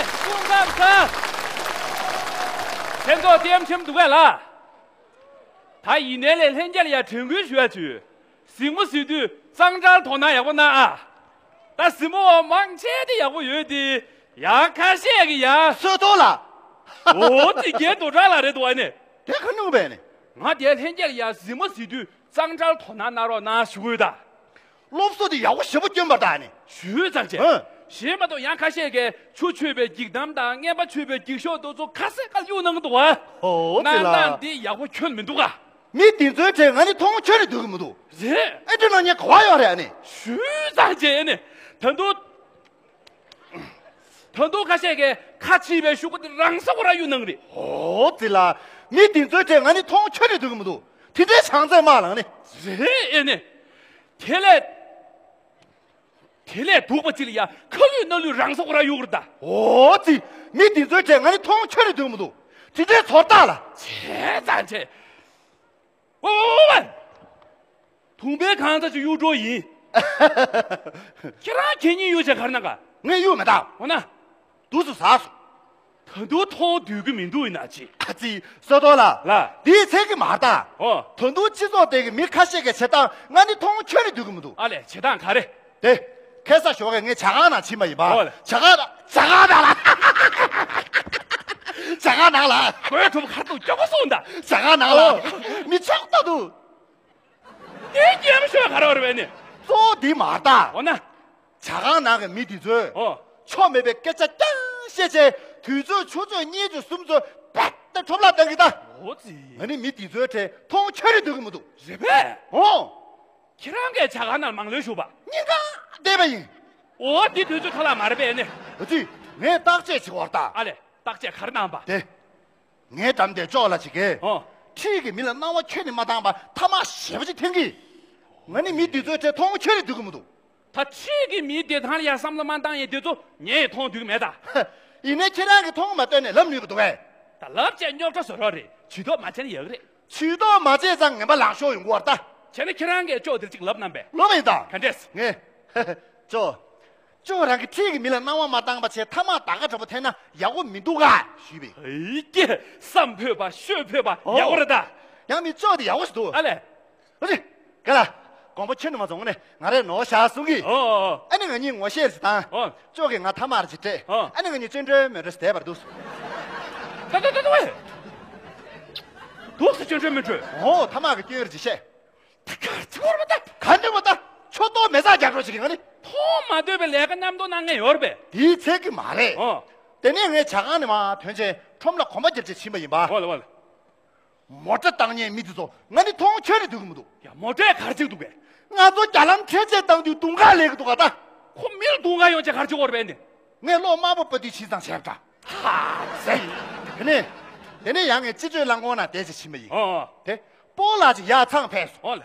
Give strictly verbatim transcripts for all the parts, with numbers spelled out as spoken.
སྐུ་ཁམས་བཟང་། མཚན་ཐོག་ལྟད་མོ་འཁྲབ་འདུག་གས་ལ། ད་ཡིན་ནའི་ལས་ལྷན་རྒྱས་ལ་ཡ་དྲན་སྐུལ་ཞུ་ཡ་བྱོས། གཟིགས་མོ་གཟིགས་དུས་གཙང་སྦྲ་དོ་སྣང་ཡག་པོ་གནང་ཨ། ད་གཟིགས་མོ་བ་མང་ཆེ་དེ་ཡག་པོ་ཡོད་དེ། ཡང་ཁ་ཤས་ཀྱི་ཡང་། བསོད་ཐོག་ལ། འོ་དེ་རྒན་རྡོ་གྲགས་ལགས་རེད་འདུག་ཨ་ནི། དེ་ག་ནུག་པས་ནི། ང་དེ་ལྷན་རྒྱས་ལ་ཡ་གཟིགས་མོ་གཟིགས་དུས་གཙང་སྦྲ་དོ་སྣང་གནང་རོགས་གནང་ཞུ་གི་ཡོད་ད། སློབ་གསོ་དེ་ཡག་པོ་ཞེ་པོ་སྐྱོན་པ་ད་ནི། ཞུས་ཙང་བྱས། ཨ། གཞན་མ་གཏོགས་ཡང་ཁ་ཤས་ཀྱིས་ཆུ་མཆོད་པའི་འགྱིག་དམ་དང་རྔན་པ་མཆོད་པའི་འགྱིག་ཤོག་དེ་ཚོ་ཁ་ཟས་ཁ་གཡུག་གནང་གི་འདུག་བ། ཨོ་ཙི་ལ། གནང་སྟངས་འདི་ཡག་པོ་ཁྱོན་མི་འདུག་ག། མི་དེ་ཚོའི་གྲས་ང་ནི་མཐོང་ཆོས་རེ་འདུག་གི་མི་འདུག། རེད། ཨེ་འདྲ་ནང་ཉེ་ག་བ་ཡོད་རེད་ཨ་ནི། ཞུས་ཙང་བྱས་ནི། ད་དུང་། ད་དུང་ཁ་ཤས་ཀྱིས་ཁ་ཕྱེས་པའི་ཤོག་གུ་དེ་རང་ས་ཁོ་རང་གཡུག་གནང་གི་རེད། ཨོ་ཙི་ལ། མི་དེ་ཚོའི་གྲས་ང་ནི་མཐོང་ཆོས་རེ་འདུག་གི་མི་འདུག། དེ་འདྲའི་བྱང་རྩལ་མ་ལངས་ནི། རེད་ཨེ་ནི། དེ་ལས། དེ་ལས་སྡུག་པ་ཅིག་ལ་ཡ་ཁ་ལུད་སྣ་ལུད་རང་ས་ཁོ་རང་གཡུག་རེད་ད། ཨོ་ཙི། མི་དེ་ཚོའི་གྲས་ང་ནི་མཐོང་ཆོས་རེ་འདུག་མི་འདུག། དེ་འདྲའི་ཚོར་རྟགས་ལ། བྱས་ཙང་བྱས། ཝ་ཝ་ཝ་ཝ། དུང་པའི་གང་ཚ་ཅིག་གཡུག་འགྲོ་ཡིན། ཁྱེད་རང་གད་སྙིགས་གཡུག་བྱས་ག་རེ་གནང་ག། ངས་གཡུག་མེད་ད། འོ་ན། དུས་སུ་ཟག་སོང་། ད་དུང་མཐོང་སྡོད་ཀྱི་མི་འདུག་ཡིན་ན་ཅི། ཨ་ཙི། བསོད་ཐོག་ལ། ལ། འདིའི་ཚད་ཀྱི་མ་རེད་ད། ཨོ། ད་དུང་སྤྱི་ཚོགས་དེ་གི་མི་ཁ་ཤས་ཀྱི་བྱེད་སྟངས་ང་ནི་མཐོང་ཆོས་རེ་འདུག་གི་མི་འདུག། ཨ་ལས་བྱེད་སྟངས་ག་རེ། དེ། ཁ་སང་ཞོགས་ཀས་ངས་ཇ་ཁང་ནང་ཕྱིན་པ་ཡིན་པ། ཨོ་ལ། ཇ་ཁང་ནང་། ཇ་ཁང་ནང་ལ། ཇ་ཁང་ནང་ལ། གོས་གྲུབ་ཁར་ཐུག་སྐྱོ་པོ་སོང་ད། ཇ་ཁང་ནང་ལ། ཨོ། མི་ཆོག་ཏོ་འདུག། དེ་སྐྱེ་མ་ཤོད་ག་རེ་བ་རེད་པས་ནི། གཙོ་བོ་འདི་མ་རེད་ད། འོ་ན། ཇ་ཁང་ནང་གི་མི་འདི་ཚོས། ཨོ། ཆོ་མེད་པའི་སྐད་ཆ་རྐྱང་བཤད་བྱས་དུས་ཚོད་ཆུ་ཚོད་གཉིས་ཚོད་གསུམ་ཚོད་རྦད་དེ་འཕྲོ་བརླག་བཏང་གི་ད། འོ་ཙི། ང་ནི་མི་འདི་ཚོའི་གྲས་མཐོང་ཆོས་རེ་འདུག་གི་མི་འདུག། རེད་པས། ཨོ། ཁྱེད་རང་གིས་ཇ་ཁང་ནང་མང་ལོས་ཞུགས་པ། སྙིང་ག་བལྟས་པ་ཡིན། འོ་འདི་དུས་ཚོད་ཐོག་ལ་མ་རེད་པས་ནི། འོ་ཙི། ངས་བརྟག་དཔྱད་བྱེད་དགོས་རེད་ད། ཨ་ལས་བརྟག་དཔྱད་ག་རེ་གནང་པ། དེ། ངའི་འགྲམ་དེ་ཅོག་ལ་ཅིག་གིས། ཨོ། འཁྲིས་ཀྱི་མི་ལ་སྣང་བ་ཁྱོན་ནས་མ་བཏང་བར་ཐ་མག་ཞེ་པོ་ཅིག་འཐེན་གི། ང་ནི་མི་འདི་ཚོའི་གྲས་མཐོང་ཆོས་རེ་འདུག་གི་མི་འདུག། ད་འཁྲིས་ཀྱི་མིའི་བདེ་ཐང་ལ་ཡང་བསམ་བློ་མ་བཏང་ཡས་དེ་ཚོ་ངས་མཐོང་འདོད་ཀྱི་མེད་ད། ཡིན་ནའི་ཁྱེད་རང་གིས་མཐོང་མ་བཏོན་ནས་ལབ་ནུས་པ་འདུག་གས། ད་ལབ་བྱས་རྙོག་དྲ་བཟོ་རོགས་རེད། ཇུས་གཏོགས་མ་བྱས་ན་ཡག་གི་རེད། ཇུས་གཏོགས་མ་བྱས་ཙང་ངན་པ་ལངས་ཤོར་ཡོང་གི་བར་ད། བྱས་ན་ཁྱེད་རང་གིས་ཅོག་དེར་ཅིག་ལབ་གནང་པས། ལོ་མིན་ད། ག་འདྲས། ངས། ཅོག་ཅོག་རང་གི་འཁྲིས་ཀྱི་མི་ལ་སྣང་བ་མ་བཏང་བ་བྱས་ཐ་མག་ད་ག་འདྲ་པོ་འཐེན་ན་ཡག་པོ་མི་འདུག་ག་ཞུས་པས། ཨེ་ཀྱེ། བསམ་ཕོད་པ་ཤོད་ཕོད་པ། ཨོ། ཡག་པོ་རེད་ད། ཡང་མི་ཅོག་དེ་ཡག་པོ་ཞིག་འདུག། ཨ་ལས། ཨ་ཙི། ག་ལ། དགོངས་པ་ཁྱོན་ནས་མ་ཚོམ་ནས་ང་རེ་ནོར་བཞག་གསུང་གི། ཨོ་ཨོ་ཨོ། ཨ་ནི་ང་གཉིས་ངོ་ཤེས་རེད་ཟེར་དང་། ཨོ། ཅོག་གིས་ང་ཐ་མག་རེ་ཅིག་སྤྲད། ཨོ། ཨ་ནི་ང་གཉིས་ཅོན་ཀྲོའི་མོན་ཊ་བསྡད་པར་འདུག། ད་ད་ད་ད་ཝེ། འདུག་སེ་ཅོན་ཀྲོའི་མོན་ཊ། ཨོ། ཐ་མག་གི་སྐྱོན་རེ་ཅིག་བཤད། ད་ག་ཚོར་བ་ད། ག་འདྲ་བ་ད། ཁྱོད་ཏོ་མེ་བཙའ་རྒྱག་འགྲོ་ཞིག་གི་ང་ནི། མཐོང་མ་འདོད་པའི་ལས་ཀ་མཉམ་དུ་གནང་མཁན་ཡོད་རེད་པས། དེའི་ཚད་ཀྱི་མ་རེད། ཨོ། དེ་ནས་ངས་ཇ་ཁང་ནས་མར་ཐོན་བྱས་ཁྲོམ་ལ་གོམ་པ་རྒྱབ་བྱས་ཕྱིན་པ་ཡིན་པ། ཨོ་ལ་ཨོ་ལ། མོ་ཊ་བཏང་མཁན་མི་དེ་ཚོ་ང་ནི་མཐོང་ཆོས་རེ་འདུག་གི་མི་འདུག། ཡ་མོ་ཊས་ག་རེ་བྱེད་འདུག་གས། ང་ཚོ་རྒྱ་ལམ་འཕྲེད་བཅད་བཏང་དུས་དུང་དཀར་ལས་ཀྱི་འདུག་ག་ད། ཁོ་མིར་དུང་དཀར་ཡོང་བྱས་ག་རེ་བྱེད་དགོས་རེད་པས་ནི། ངས་གློག་དམར་པོ་པ་དུས་ཕྱིན་ཙང་བྱས་པ་འདྲ། ཧ་ཟེ། དེ་ནས། དེ་ནས་ཡང་ངས་སྤྱི་སྤྱོད་རླངས་འཁོར་ནང་བསྡད་བྱས་ཕྱིན་པ་ཡིན། ཨོ། དེ། སྤོ་ལགས་ཅིག་ཡར་འཚང་ཕེབས་སོང་། ཨོ་ལ།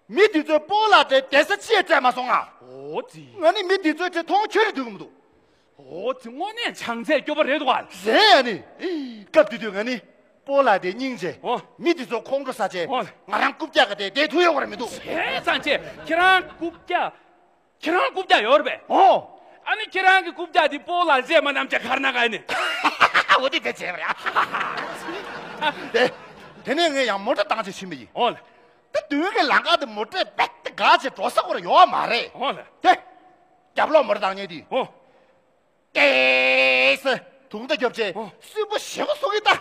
མི་དེ་ཚོས་སྤོ་ལགས་དེ་བསྡད་ས་ཅིག་སྤྲད་མ་སོང་ང་། ཨོ་ཙི། ང་ནི་མི་དེ་ཚོའི་གྲས་མཐོང་ཆོས་རེ་འདུག་གི་མི་འདུག། ཨོ་ཙི། དངོས་གནས་བྱང་ཚད་སྐྱོ་པོ་རེད་འདུག་ཨ། རེད་ཨ་ནི། སྐབས་དེ་དུས་ང་ནི་སྤོ་ལགས་དེ་སྙིང་རྗེ། ཨོ། མི་དེ་ཚོ་ཁོང་ཁྲོ་ཟ་བྱས། ཨོ། ང་རང་རྐུབ་བཀྱག་ག་དེ་བསྡད་ཐུབ་ཡོད་པ་རེད་མི་འདུག། བྱས་ཙང་ཅེ་ཁྱེད་རང་རྐུབ་བཀྱག། ཁྱེད་རང་རྐུབ་བཀྱག་ཡོད་རེད་པས། ཨོ། ཨ་ནི་ཁྱེད་རང་གི་རྐུབ་བཀྱག་དེ་སྤོ་ལགས་རྗེས་མ་གནང་བྱས་ག་རེ་གནང་ག་ཨ་ནི། འོ་དེ་དེ་བྱས་པ་རེད། དེ། དེ་ནས་ངས་ཡང་མོ་ཊ་བཏང་བྱས་ཕྱིན་པ་ཡིན། ཨོ་ལ། ད་མདུན་གྱི་ལམ་ཁ་དེ་མོ་ཊས་རྦད་དེ་བཀག་བྱས་འགྲོ་ས་ཁོ་རང་ཡོད་མ་རེད། ཨོ་ལ། དེ། རྒྱབ་ལོགས་མོ་ཊ་བཏང་མཁན་དེ། ཨོ། ཏེས། དུང་རྟ་རྒྱོབ་བྱས། ཨོ། སུན་པོ་ཞེ་པོ་བཟོ་གི་ད།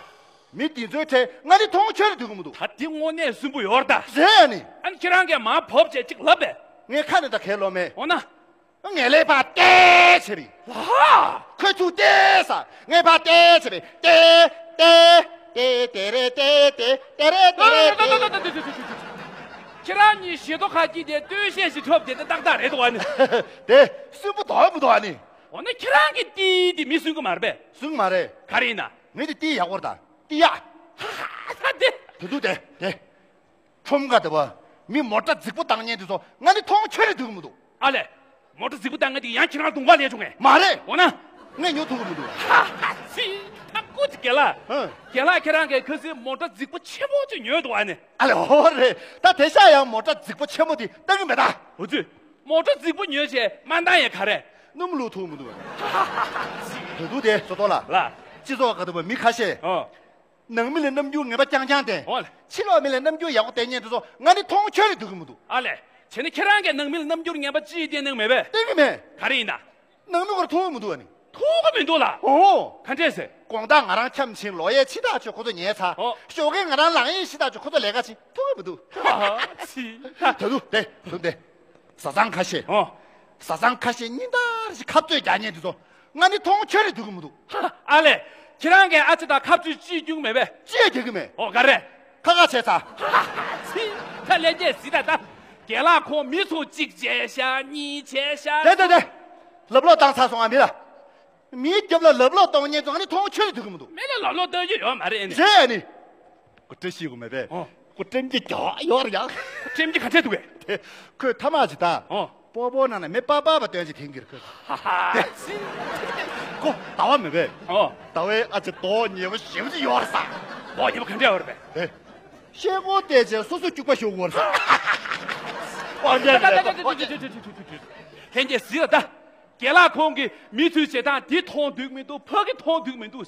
མི་འདི་ཚོའི་གྲས་ང་ནི་མཐོང་ཆོས་རེ་འདུག་གི་མི་འདུག། ད་འདི་དངོས་གནས་སུན་པོ་ཡོད་རེད་ད། རེད་ཨ་ནི། ཨ་ནི་ཁྱེད་རང་གིས་མར་བབས་བྱས་ཅིག་ལབ་པས། ངས་ཁ་ནས་ད་གའི་ལོ་མེད། འོ་ན། ངས་ལས་ཕར་ཏེ་བྱས་པས། ལ། ཁོས་ཚུར་ཏེ་ཟེར། ངས་ཕར་ཏེ་བྱས་པས། ཏེ། ཏེ། ཏེ་ཏེ་རེ་ཏེ་ཏེ། ཏེ་རེ་ཏེ་རེ་ཏེ། ཁྱེད་རང་གཉིས་ཞེ་ཏོག་ཁ་སྐྱིད་དེ་སྟོད་གཞས་ཤིག་འཁྲབ་བསྡད་དེ་ཏག་ཏག་རེད་འདུག་ཨ་ནི། དེ་སུན་པོ་དོག་མི་འདུག་ཨ་ནི། འོ་ན་ཁྱེད་རང་གི་ཏི་དེ་མི་སུན་གི་མ་རེད་པས། སུན་མ་རེད། ག་རེ་ཡིན་ན། ངས་དེ་ཏི་ཡག་པོ་རེད་ད། ཏི་ཡག། ཧ་ཧ་ཧ་དེ། དེ་འདུག་དེ་དེ། ཁྲོམ་ཁ་དེ་བ། མི་མོ་ཊ་རྫིག་པོ་བཏང་མཁན་དེ་ཚོ་ང་ནི་མཐོང་ཆོས་རེ་འདུག་མི་འདུག། ཨ་ལས། མོ་ཊ་རྫིག་པོ་བཏང་མཁན་དེ་ཡང་ཁྱེད་རང་དུང་དཀར་ལས་བྱུང་ངས། མ་རེད། འོ་ན། ངས་ཉོ་ཐུབ་གི་མི་འདུག། ཧ་ཧ་ཙི། ད་སྐུ་དེ་རྒན་ལགས། ཧུ། རྒན་ལགས་ཁྱེད་རང་གིས་ཁ་སང་མོ་ཊ་རྫིག་པོ་ཆེན་པོ་ཅིག་ཉོས་འདུག་ཨ་ནི། ཨ་ལས་འོ་རེད། ད་དེ་ཤ་ཡང་མོ་ཊ་རྫིག་པོ་ཆེན་པོ་དེ་བཏང་གི་མེད་ད། འོ་ཙི། མོ་ཊ་རྫིག་པོ་ཉོས་བྱས་མ་བཏང་ཡས་ག་རེ། སྣུམ་བླུགས་ཐུབ་མི་འདུག་བ། ད་དུང་དེ་ཟོ་ཏོ་ལ། ལ། སྤྱི་ཚོགས་ཁ་ཐུག་པ་མི་ཁ་ཤས། ཨོ། ནང་མི་ལ་རྣམ་འགྱུར་ངན་པ་རྐྱང་རྐྱང་བསྟན། ཨོ་ལ། ཕྱི་ལོགས་མི་ལ་རྣམ་འགྱུར་ཡག་པོ་བསྟན་མཁན་དེ་ཚོ་ང་ནི་མཐོང་ཆོས་རེད་འདུག་གི་མི་འདུག་ཨ་ལས། བྱས་ན་ཁྱེད་རང་གིས་ནང་མི་ལ་རྣམ་འགྱུར་ངན་པ་ཅི་ཡིས་བསྟན་གནང་མེད་པས། བསྟན་གི་མེད། ག་རེ་ཡིན་ན། ནང་མི་ཁོར་ཐུག་མི་འདུག་ཨ་ནི། ཐུག་གི་མི་འདུག་ལ། ཨོ། ག་འདྲས་ཟེར། དགོང་དག་ང་རང་འཁྱམ་ཕྱིན་ལོ་ཡས་ཕྱི་ཐག་ཆོད་ཁོ་ཚོ་ཉལ་ཚར། ཨོ། ཞོགས་ཀས་ང་རང་ལངས་ཡས་ཕྱི་ཐག་ཆོད་ཁོ་ཚོ་ལས་ཀ་བྱེད་ཐུག་གི་མི་འདུག་ཨ་ཙི། ད་དུང་དེ་ད་དུང་དེ། བཟའ་ཚང་ཁ་ཤས། ཨོ། བཟའ་ཚང་ཁ་ཤས་གཉིས་ལྟར་ཞིག་ཁ་རྩོད་རྒྱག་མཁན་དེ་ཚོ་ང་ནི་མཐོང་ཆོས་རེད་འདུག་གི་མི་འདུག་ཨ་ལས། ཁྱེད་རང་གིས་ཨ་ཙི་དང་ཁ་རྩོད་ཅི་རྒྱུག་མེད་པས། ཅི་ཡང་རྒྱག་གི་མེད། ཨོ་ག་རེ། ཁ་ཁ་བྱས་ཚར། ཚིག་ཁ་ལན་རྒྱས་ཟིན་ད་ད། རྒན་ལགས་ཁོང་མི་ཚོ་གཅིག་བྱས་ཤག་གཉིས་བྱས་ཤག་དེ་དེ་དེ། ལབ་ལོག་བཏང་ཚར་སོང་ཨ་མི་ལ། མིའི་རྒྱབ་ལ་ལབ་ལོག་གཏོང་མཁན་ཚོ་ང་ནི་མཐོང་ཆོས་རེད་འདུག་གི་མི་འདུག་མི་ལ་ལབ་ལོག་གཏོང་རྒྱུ་ཡོད་མ་རེད་ཨ་ནི། རེད་ཨ་ནི། ཁོ་བཀྲ་ཤིས་གོ་མེད་པས། ཨོ། ཁོ་ཀྲེམ་གྱི་རྒྱག་ཡོད་རེད་ཡ། ཀྲེམ་གྱི་ག་འདྲས་འདུག་གས། དེ་ཁོས་ཐ་མག་ཅིག་ད། ཨོ། སྤོ་བོ་ནང་ནས་མི་པ་པ་བ་སྟོན་ཅིག་དེང་གིར་ཁོས། ཧ་ཧ། ཁོ་ཟླ་བ་མེད་པས། ཨོ། ཟླ་བའི་ཨ་ཅེ་མདོག་ཉེས་པོ་ཞེ་པོ་ཅིག་ཡོད་རེད་ས། མདོག་ཉེས་པོ་ག་འདྲས་ཡོད་རེད་པས། དེ། ཤེལ་སྒོ་བལྟས་རྗེས་སོ་སོ་སྐྱུག་པ་ཤོར་གོ་རེད་ས། ཨོ་འདྲས་རེད། ལྷན་རྒྱས་གཟིགས་ལ་ད། རྒན་ལགས་ཁོང་གིས་མི་ཚོའི་བྱེད་སྟངས་འདི་མཐོང་འདོད་མི་འདུག་ཕ་གི་མཐོང་འདོད་མི་འདུག་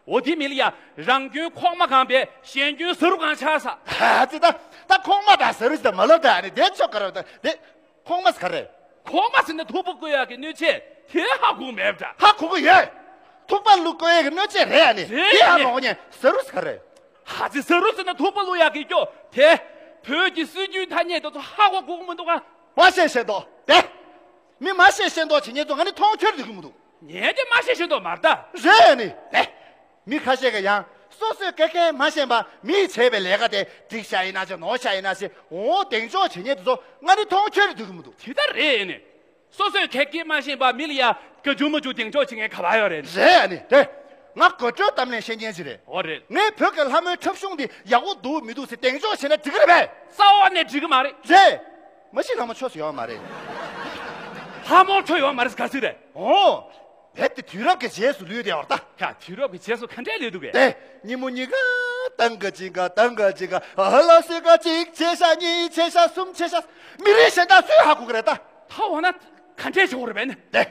འོ་དེ་མི་ལ་ཡ་རང་སྐྱོན་ཁོག་མ་གང་པས་གཞན་སྐྱོན་ཟ་རུ་གང་ཆགས་ས། ཨ་ཙི་ད་ད་ཁོག་མ་དང་ཟ་རུ་ཞིག་ད་མ་ལབ་ད་ཨ་ནི་དེ་ཆོ་ག་རེ་ད་དེ་ཁོག་མ་ཟ་ག་རེ། ཁོག་མ་ཟ་ན་ཐུག་པ་བསྐོལ་ཡག་གི་སྣོད་ཆས་དེ་ཧ་གོ་མེད་ད། ཧ་གོ་གི་ཡོད། ཐུག་པ་བླུགས་བསྐོལ་ཡག་གི་སྣོད་ཆས་རེད་ཨ་ནི། རེད་དེ་ཧ་ཨ་ནི། མ་གོ་ཉན་ཟ་རུ་ཟ་ག་རེ། ཧ་ཙི་ཟ་རུ་ཟ་ན་ཐུག་པ་བླུགས་ཡག་གི་སྐྱོ་དེ། བོད་ཀྱི་སྲོལ་རྒྱུན་ཐ་སྙད་དེ་ཚོ་ཧ་གོ་གོ་གི་མི་འདུག་ག་མ་ཤེས་ཤེས་མདོག་དེ། མི་མ་ཤེས་ཤེས་མདོག་བྱེད་མཁན་ཚོ་ང་ནི་མཐོང་ཆོས་རེད་འདུག་གི་མི་འདུག་ངས་དེ་མ་ཤེས་ཤེས་མདོག་མ་རེད་ད། རེད་ཨ་ནི། ཨེ། མི་ཁ་ཤས་ཀྱིས་ཡང་སོ་སོས་ཀེ་ཀེ་མ་ཤེས་པ་མིས་བྱས་པའི་ལས་ཀ་དེ་འགྲིག་ཤག་ཡིན་ན་ཅི་ནོར་ཤག་ཡིན་ན་ཅི་འོ་གདེང་འཇོག་བྱེད་མཁན་དེ་ཚོ་ང་ནི་མཐོང་ཆོས་རེད་འདུག་གི་མི་འདུག་དེ་ལྟར་རེད་ཨ་ནི། སོ་སོས་ཀེ་ཀེ་མ་ཤེས་པ་མི་ལ་ཡ་ག་འཇུ་མ་འཇུ་གདེང་འཇོག་བྱེད་མཁན་ག་པར་ཡོད་རེད། རེད་ཨ་ནི་དེ། ང་དགོད་བྲོའི་གཏམ་ལན་བཤད་མཁན་ཅིག་རེད། འོ་རེད། ངས་བོད་ཀྱི་ལྷ་མོའི་འཁྲབ་གཞུང་འདི་ཡག་པོ་འདུག་མི་འདུག་ཟེར་གདེང་འཇོག་བྱས་ན་འགྲིག་གི་རེད་པས། རྩ་བ་ནས་འགྲིག་གི་མ་རེད། རེད། མ་གཞི་ལྷ་མོ་ཆོས་སུ་ཡོད་མ་རེད། ལྷ་མོ་ཆོས་ཡོད་མ་རེད་ཟེར་ག་ཟེར་རེད། ཨོ། རྦད་དེ་དུས་རབས་ཀྱི་རྗེས་སུ་ལུས་བསྡད་ཡོད་རེད་ད། ཡ་དུས་རབས་ཀྱི་རྗེས་སུ་ག་འདྲས་ལུས་འདུག་གས། དེ་ཉིན་མོ་གཉིས་ཀ་ཏང་ག་ཅིང་ག་ཏང་ག་ཅིང་ག་ཨ་ལ་སི་ཀ་གཅིག་བྱས་ཤག་གཉིས་བྱས་ཤག་གསུམ་བྱས་ཤག་མི་རིགས་གཞན་དག་སུས་ཧ་གོ་གི་རེད་ད། ད་འོ་ན་ག་འདྲས་བྱེད་དགོས་རེད་པས་ནི། དེ།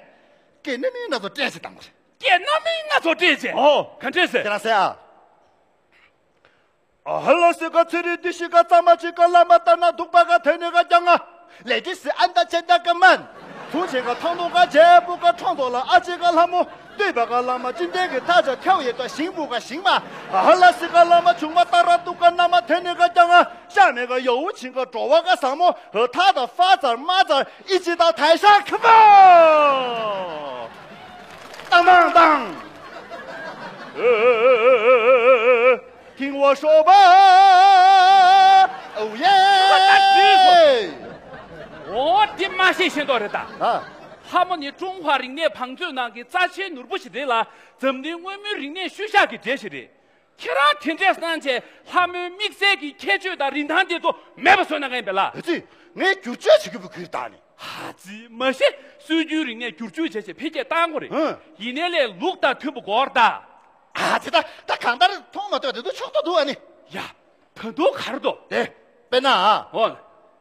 སྐད་སྣ་མིན་སྣ་ཚོགས་སྤྲད་ཅིག་བཏང་དགོས་རེད། སྐད་སྣ་མིན་སྣ་ཚོགས་སྤྲད་ཅིག་ཨོ། ག་འདྲས་ཟེར། ཁྱེད་རང་གསན་ཨ། ཨ་ལ་སི་ཀ་ཚེ་རིང་བདེ་གཤིས་ཀ་གཙང་མ་ཅིག་ག་བླ་མ་ལྟར་ན་སྡུག་པ་ག་དེ་ནས་ག་ཀྱང་ང་ལས་དེ་སི་ཨན་ད་ཆེ་ད་ཀ་མན། ཐུང་ཆེན་ག་ཐང་ཏོ་ག་ཇེ་པུ་ག་ཁྲོང་ཏོ་ལ་ཨ་ཅེ་ག་ལྷ་མོ་སྟོད་པ་ག་བླ་མ་ཅི་འདྲའི་གི་ཐ་ཆ་ཁྱའོ་ཡེ་ཏོ་ཞིང་པུ་ག་ཞིང་མ། ཨ་ལ་སི་ཀ་བླ་མ་ཆུང་མ་ཏ་ར་ཏུ་ག་ན་མ་དེ་ནས་ག་ཀྱང་ང་ཤ་མེ་ག་ཡོ་བུ་ཆིང་ག་འགྲོ་བ་ག་ཟང་མོ་ཧ་ཐ་ད་ཧྥ་ཙར་མ་ཙར་ཨི་ཅི་ད་ཐའི་ཤ་ཁི་པོ། ཏང་ཏང་ཏང་། ཨེ། ཐིང་བ་ཤོ་བ། ཨོ་ཡེ། འོ་དེ་མ་ཤེས་ཤེས་མདོག་རེད་ད། ཨ། ལྷ་མོ་ནི་ཀྲུང་ཧྭ་རིག་གནས་བང་མཛོད་ནང་གི་རྩ་ཆེའི་ནོར་བུ་ཞིག་རེད་ལ་འཛམ་གླིང་སྔོན་མའི་རིག་གནས་ཤུལ་བཞག་གི་གྲས་ཤིག་རེད། ཁྱེད་རང་དེ་འདྲས་གནང་བྱས་ལྷ་མོའི་དམིགས་བསལ་གྱི་ཁྱད་ཆོས་དང་རིན་ཐང་དེ་ཚོ་མེད་པ་བཟོས་གནང་མཁན་ཡིན་པས་ལ། ཨ་ཙི། ངས་བསྒྱུར་བཅོས་བྱེད་ཀྱི་བུ་གུར་བཏང་ནི། ཧ་ཙི་མ་གཞི་སྲོལ་རྒྱུན་རིག་གནས་བསྒྱུར་བཅོས་བྱས་བྱས་འཕེལ་རྒྱས་བཏང་དགོས་རེད། ཨང་། ཡིན་ནའི་ལས་ལུགས་དང་མཐུན་པ་དགོས་རེད་ད། ཨ་ཙི་ད་ད་གང་ལྟར་མཐོང་མ་ཐོས་དེ་ཚོ་ཕྱོགས་གཏོགས་འདུག་ཨ་ནི། ཡ། ད་དུང་ག་རེ་འདུག་དེ། དཔེར་ན་ཨ། ཨོ།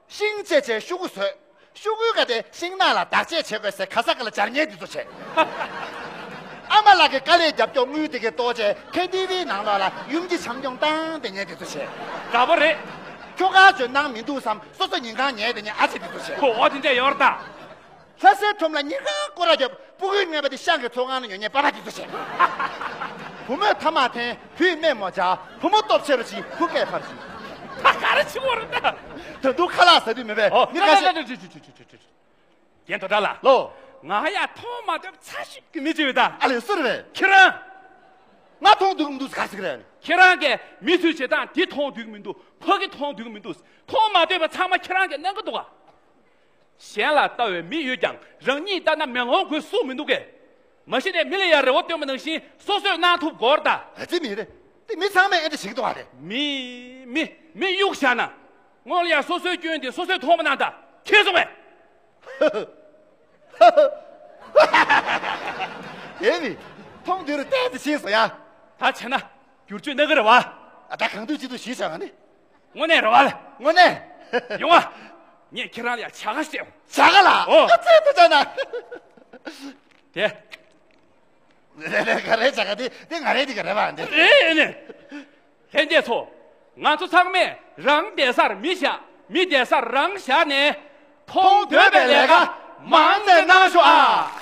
ཤིང་བཅད་བྱས་ཤུ་གུ་བཟོས། ཤུ་གུའི་ཀ་དེ་ཤིང་ནགས་ལ་བདག་གཅེས་བྱེད་དགོས་ཟེར་ག་ས་ག་ལ་སྦྱར་ཉན་འདི་ཚོ་བྱས། ཨ་མ་ལགས་ཀྱི་དཀའ་ལས་རྒྱབ་སྐྱོར་དངུལ་དེ་གས་གཏོར་བྱས་ཁེ་ཏི་ཝི་ནང་ལོགས་ལ་ཡུམ་གྱི་ཆང་རྐྱང་བཏང་བསྡད་ཉན་འདི་ཚོ་བྱས། དགའ་པོ་རེད། ཁྱོ་ག་འཇོན་ཐང་མི་འདུག་བསམ་སོ་སོ་ཉིན་གང་ཉལ་བསྡད་ཉན་ཨ་ཅེ་འདི་ཚོ་བྱས། ཁོ་འོ་དེ་འདྲས་ཡོད་རེད་ད། ལྷ་སའི་ཁྲོམ་ལ་ཉིན་གང་སྐོར་ར་རྒྱབ་སྤུ་གུའི་རྔན་པ་དེ་ཤང་གི་ཚོང་ཁང་ལ་ཉོ་ཉན་པ་ཕ་དེ་ཚོ་བྱས། བུ་མོས་ཐ་མག་འཐེན། བུས་སྨན་མོ་སྦྱར། བུ་མོ་སྟོབས་ཆེ་རུ་ཕྱིན། བུ་སྐད་འཕར་ཕྱིན། ད་ག་རེ་བྱེད་དགོས་རེད་ད། ད་དུང་ཁ་ལག་ཟ་དུས་མེད་པས། ཨོ། མི་ཁ་ཤས། རྒན་དོ་བྲག་ལགས། ལོ། ང་ཡ་མཐོང་མ་ཐོས་ཚ་ཤུད་ཀྱི་མི་ཅིག་ཡོད་ད། ཨ་ལས་སུ་རེད་པས། ཁྱེད་རང་། ང་མཐོང་འདུག་མི་འདུག་ག་ཟེར་གི་རེད། ཁྱེད་རང་གིས་མི་ཚོའི་བྱེད་སྟངས་འདི་མཐོང་འདུག་མི་འདུག་ཕ་གི་མཐོང་འདུག་མི་འདུག་མཐོང་མ་ཐོས་པ་ཚང་མ་ཁྱེད་རང་གིས་གནང་གི་འདུག་ག་བཞིན་ལ་ལྟ་བའི་མི་ཡོད་ཀྱང་རང་ཉིད་ལྟ་ན་མེ་ལོང་དགོས་སུ་མི་འདུག་གས། མ་གཞི་ནས་མི་ལ་ཡ་རེ་བ་བཏོན་པ་ནང་བཞིན་སོ་སོས་གནང་ཐུབ་དགོས་རེད་ད། ཨ་ཙི་མི་རེད། དེ་མི་ཚང་མས་ཨེ་འདྲ་བྱེད་ཀྱི་འདུག་ག་རེད། མི་མི་མི་གཡུག་བཞག་ན། སྔོན་ལ་ཡ་སོ་སོའི་སྐྱོན་དེ་སོ་སོས་མཐོང་མ་གནང་ད། ཁྱེད་སོང་བས། དེ་ནི་མཐོང་དུས་རུ་ཏོག་ཙམ་ཕྱིན་སོང་ཡ། ད་བྱས་ན་བསྒྱུར་བཅོས་གནང་གི་རེད་བ། ཨ་ད་གང་འདོད་ཅི་འདོད་ཞུས་བྱ་བ་ནི། དངོས་གནས་རེད་བ། དངོས་གནས། ཡོང་བ། ངས་ཁྱེད་རང་ལ་ཡ་བྱ་དགའ་སྤྲད་ཡོང་། བྱ་དགའ་ལ། ཨོ། ཨ་ཙི་ཏུ་བྱ་ན། དེ། ག་རེ་བྱ་ག་དེ་དེ་ང་རེད་དེ་ག་རེད་བ་འདི། རེད་ཨེ་ནི། ལྷན་རྒྱས་ཚོ། ང་ཚོ་ཚང་མས་རང་བསྡད་སར་མི་བཞག་མི་བསྡད་སར་རང་བཞག་ནས། མཐོང་འདོད་པའི་ལས་ཀ་མང་ཙམ་གནང་ཤོག་ཨ།